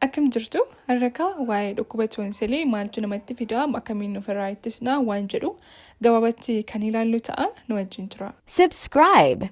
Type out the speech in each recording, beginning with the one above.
Akkam jirtu? Har'a kaa waa'ee dhukkuba toonsilii maaltu namatti fida, akkamiin ofirraa ittisna waan jedhu gabaabatti kan ilaallu ta'a, nu wajjin tura. Subscribe.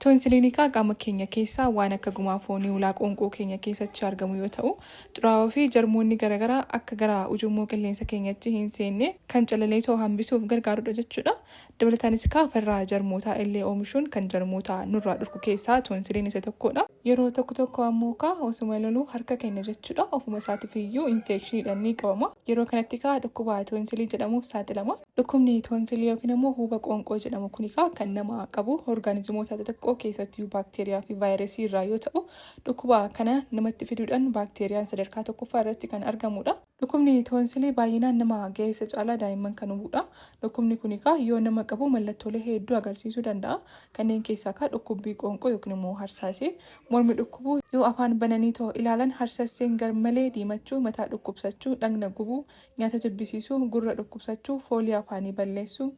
Toonsiliin kaa qaama keenya keessaa waan akka gumaa foonii ulaa qoonqoo keenya keessatti argamu yoo ta'u, xuraawaa fi jarmoonni garaagaraa akka gara ujummoo qilleensa keenyatti hin seenne kan calalee too hambisuuf gargaarudha jechuudha. Dabalataanis kaa farra jarmootaa illee oomishuun kan jarmoota nurraa dhorku keessaa toonsiliin isa tokkodha. Yeroo tokko tokko ammoo kaa osuma loluu harka kenna jechuudha. Ofuma isaatiif iyyuu infeekshiniidhaan ni qabama. Yeroo kanatti kaa dhukkuba toonsilii jedhamuuf saaxilama. Dhukkubni toonsilii yookiin immoo huuba qoonqoo jedhamu kun kaa kan nama qabu orgaanizimoota xixiqqoo keessattuu baakteeriyaa fi vaayirasii irraa yoo ta'u, dhukkuba kana namatti fiduudhaan baakteeriyaan sadarkaa tokkoffaa irratti kan argamudha. Dhukkubni toonsilii baay'inaan nama ga'eessa caalaa daa'imman kan hubudha. Dhukkubni kun egaa yoo nama qabu mallattoolee hedduu agarsiisuu danda'a. Kanneen keessaa kaa dhukkubbii qoonqoo yookiin immoo harsaasee, mormi dhukkubuu, yoo afaan bananii too ilaalan harsasseen garmalee diimachuu, mataa dhukkubsachuu, dhagna gubuu, nyaata jibbisiisuu, gurra dhukkubsachuu, foolii afaanii balleessuu,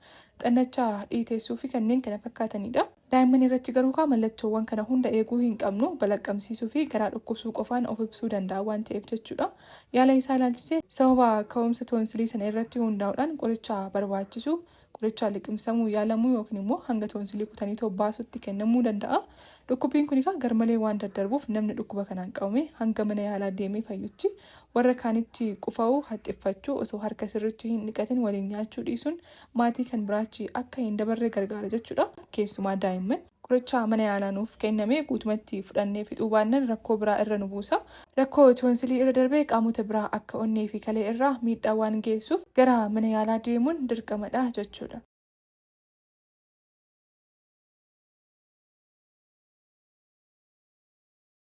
xannacha dhiiteessuu fi kanneen kana fakkaatanidha. Daa'imman irratti garuu kaa mallattoowwan kana hunda eeguu hin qabnu, balaqqamsiisuu fi garaa dhukkubsuu qofaan of ibsuu danda'a waan ta'eef jechuudha. Yaala isaa ilaalchisee sababa ka'umsa toonsilii sana irratti hundaa'uudhaan qoricha barbaachisu, qoricha liqimsamuu, yaalamuu yookiin immoo hanga toonsilii kutanii too baasutti kennamuu danda'a. Dhukkubbiin kun egaa garmalee waan daddarbuuf namni dhukkuba kanaan qabame hanga mana yaalaa deemee fayyutti warra kaanitti qufa'uu, haxxiffachuu, osoo harka sirriitti hin dhiqatin waliin nyaachuu dhiisuun maatii kan biraachi akka hin dabarre gargaara jechuudha. Keessumaa daa'imman. Qoricha mana yaalaa nuuf kenname guutumatti fudhannee fixuu baannan rakkoo biraa irra nu buusa. Rakkoo toonsilii irra darbee qaamota biraa akka onnee fi kalee irraa miidhaa waan geessuuf gara mana yaalaa deemuun dirqamadha jechuudha.